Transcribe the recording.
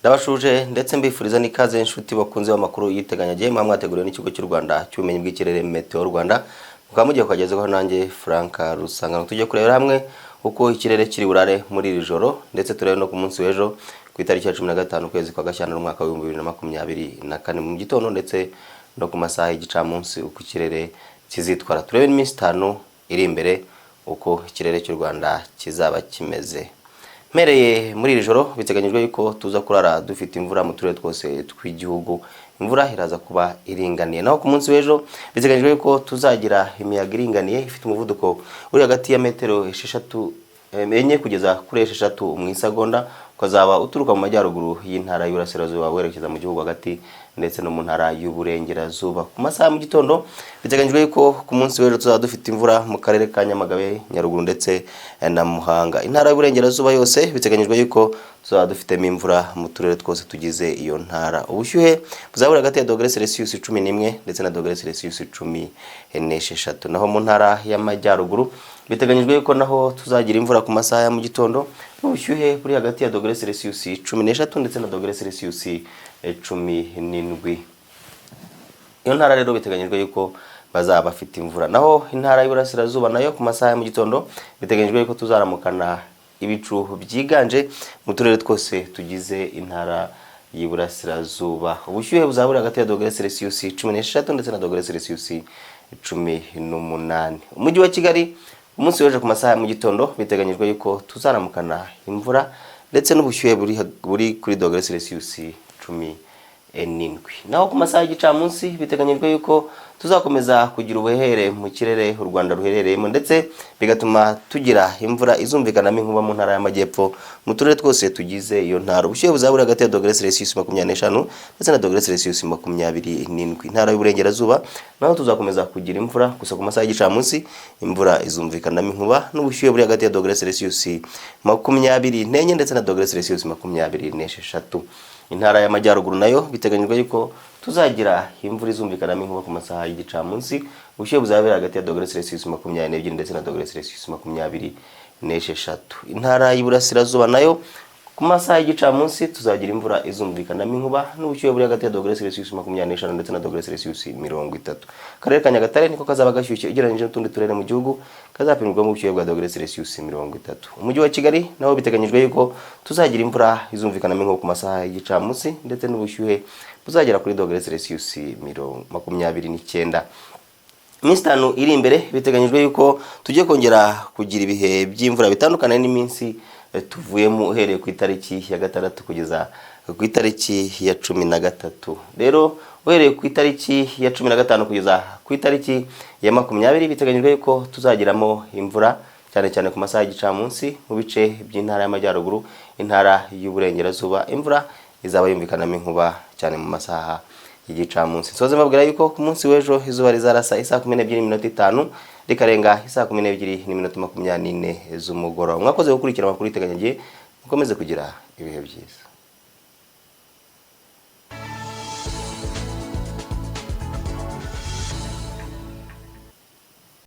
Ndabashuje ndetse mbifuriza n'ikaze inshuti bakunze b'amakuru y'iteganyagihe muba mwateguriwe n'ikigo cy'u Rwanda cy'ubumenyi bw'ikirere Meteo Rwanda, mukaba mugiye kukagezaho nanjye Frank Rusangano. Tujye kurebera hamwe uko ikirere kiri burare muri iri joro, ndetse turebe no ku munsi w'ejo ku itariki ya 15 ukwezi kwa Gashyantare umwaka wa 2024 mu gitondo, ndetse no ku masaha y'igicamunsi uko ikirere kizitwara. Turebe n'iminsi 5 iri imbere uko ikirere cy'u Rwanda kizaba kimeze. Mpereye muri iri joro, biteganyijwe yuko tuza kurara dufite imvura mu turere twose tw'igihugu, imvura iraza kuba iringaniye. Naho ku munsi w'ejo biteganyijwe yuko tuzagira imiyaga iringaniye ifite umuvuduko uri hagati ya metero 6, 4 kugeza kuri 6 mu isegonda, ukazaba uturuka mu majyaruguru y'intara y'Iburasirazuba werekeza mu gihugu hagati ndetse no mu ntara y'Uburengerazuba. Ku masaha mu gitondo biteganyijwe yuko ku munsi w'ejo tuzaba dufite imvura mu karere ka Nyamagabe, Nyaruguru ndetse na Muhanga. Intara y'Uburengerazuba yose biteganyijwe yuko tuzaba dufitemo imvura mu turere twose tugize iyo ntara. Ubushyuhe buzaba buri hagati ya dogere Celsius 11 ndetse na dogere Celsius 16. Naho mu ntara y'Amajyaruguru biteganyijwe yuko naho tuzagira imvura ku masaha ya mu gitondo, n'ubushyuhe buri hagati ya dogere Celsius 13 ndetse na dogere Celsius 17. Iyo ntara rero biteganyijwe yuko bazaba bafite imvura. Naho intara y'Iburasirazuba nayo ku masaha ya mu gitondo biteganyijwe yuko tuzaramukana ibicu byiganje mu turere twose tugize intara y'Iburasirazuba. Ubushyuhe buzaba buri hagati ya dogere Celsius 16 ndetse na dogere Celsius 18. Umujyi wa Kigali umunsi w'ejo ku masaha ya mu gitondo biteganyijwe yuko tuzaramukana imvura ndetse n'ubushyuhe buri kuri dogere Celsius 17. Naho ku masaha y'igicamunsi biteganyijwe yuko tuzakomeza kugira ubuhehere mu kirere u Rwanda ruherereyemo, ndetse bigatuma tugira imvura izumvikanamo inkuba mu ntara y'Amajyepfo mu turere twose tugize iyo ntara. Ubushyuhe buzaba buri hagati ya dogere Celsius 25 ndetse na dogere Celsius 27. Intara y'Uburengerazuba naho tuzakomeza kugira imvura, gusa ku masaha y'igicamunsi imvura izumvikanamo inkuba n'ubushyuhe buri hagati ya dogere Celsius 24 ndetse na dogere Celsius 26. Intara y'Amajyaruguru nayo biteganyijwe yuko tuzagira imvura izumvikanamo inkuba ku masaha y'igicamunsi, ubushyuhe buzaba buri hagati ya dogere Celsius 22 ndetse na dogere Celsius 26. Intara y'Iburasirazuba nayo ku masaha y'igicamunsi tuzagira imvura izumvikanamo inkuba n'ubushyuhe buri hagati ya dogere Celsius 25 ndetse na dogere Celsius 30. Akarere ka Nyagatare niko kazaba gashyushye ugereranyije n'utundi turere mu gihugu, kazapimirwamo ubushyuhe bwa dogere Celsius 30. Umujyi wa Kigali naho biteganyijwe yuko tuzagira imvura izumvikanamo inkuba ku masaha y'igicamunsi ndetse n'ubushyuhe buzagera kuri dogere Celsius 29. Iminsi 5 iri imbere biteganyijwe yuko tugiye kongera kugira ibihe by'imvura bitandukanye n'iminsi tuvuyemo, uhereye ku itariki ya 6 kugeza ku itariki ya 13. Rero uhereye ku itariki ya 15 kugeza ku itariki ya 20 biteganyijwe yuko tuzagiramo imvura cyane cyane ku masaha y'igicamunsi mu bice by'intara y'Amajyaruguru, intara y'Uburengerazuba. Imvura izaba yumvikanamo inkuba cyane mu masaha y'igicamunsi. Nsoze mbabwira yuko ku munsi w'ejo izuba rizarasa isaa 12:05 rikarenga isaa 12:24 z'umugoroba. Mwakoze gukurikira amakuru y'iteganyagihe, mukomeze kugira ibihe byiza.